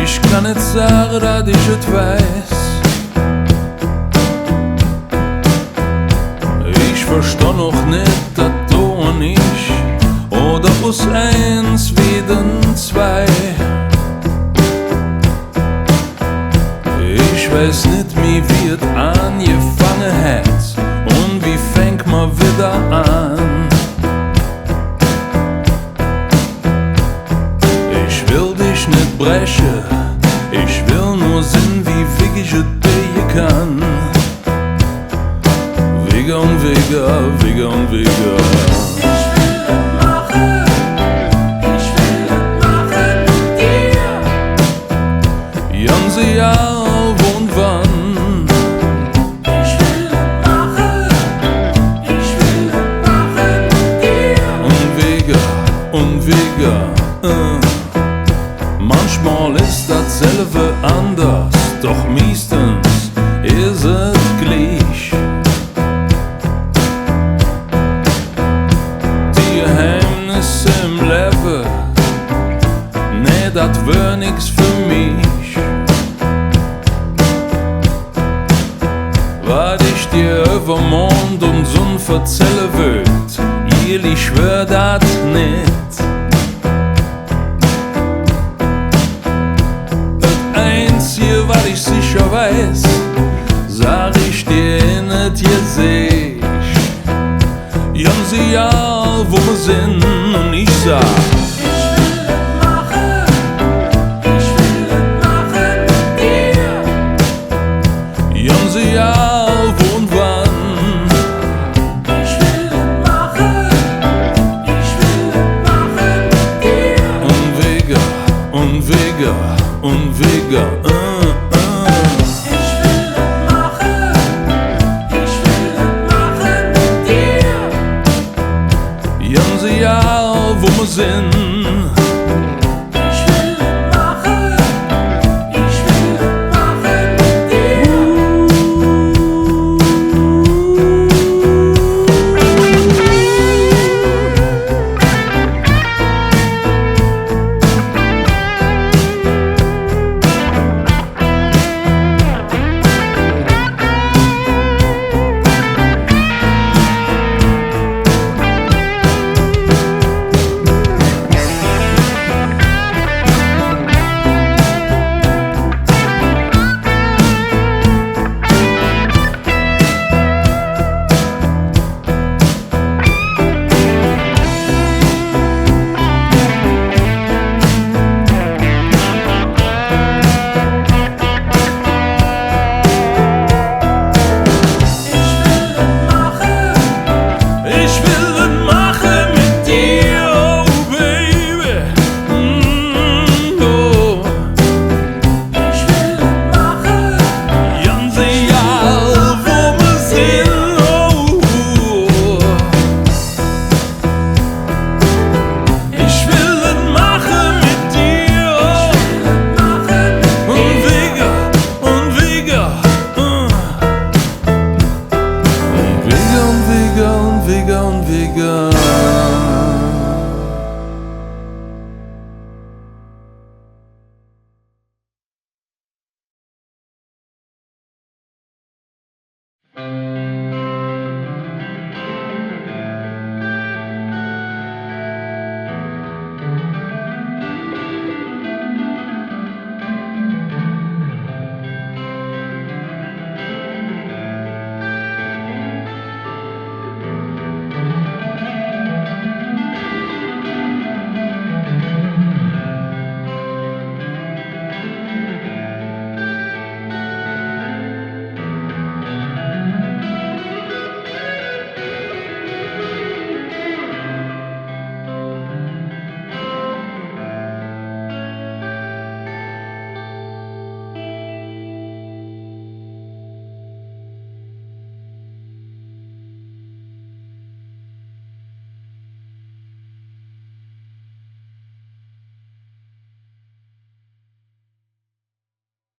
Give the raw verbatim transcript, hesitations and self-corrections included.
Ich kann nit sage, dat ich et weiß. Ich verstonn och nit, dat do un ich, oder us eins weed en zwei. Ich weiß nit mih, wie et aanjefange hät un wie fängk mer widder aan. Ich well dich nit breche, ich well nor sinn, wie wigg ich et beje kann. Wigger un wigger, wigger un wigger. Ich will et maache, ich will et maache met dir. Janze Johr, wo un wann. Ich will et maache, ich will et maache met dir. Un wigger, un wigger, äh. Manchmol es datselve anders, doch miestens es et glich. Die Geheimnisse em Levve, nä, dat wör nix för mich. Wat ich dir üvver Mond un Sonn verzälle wööd, ihrlich wör dat nit. Et Einzige, wat ich secher weiß, sag ich dir en et Geseech. Janze Johr, wo mer sin, un ich sag: Ich will et maache, ich will et maache met dir. Janze Johr, wo un wann. Ich will et maache, ich will et maache met dir. Un wigger, un wigger, un wigger, äh.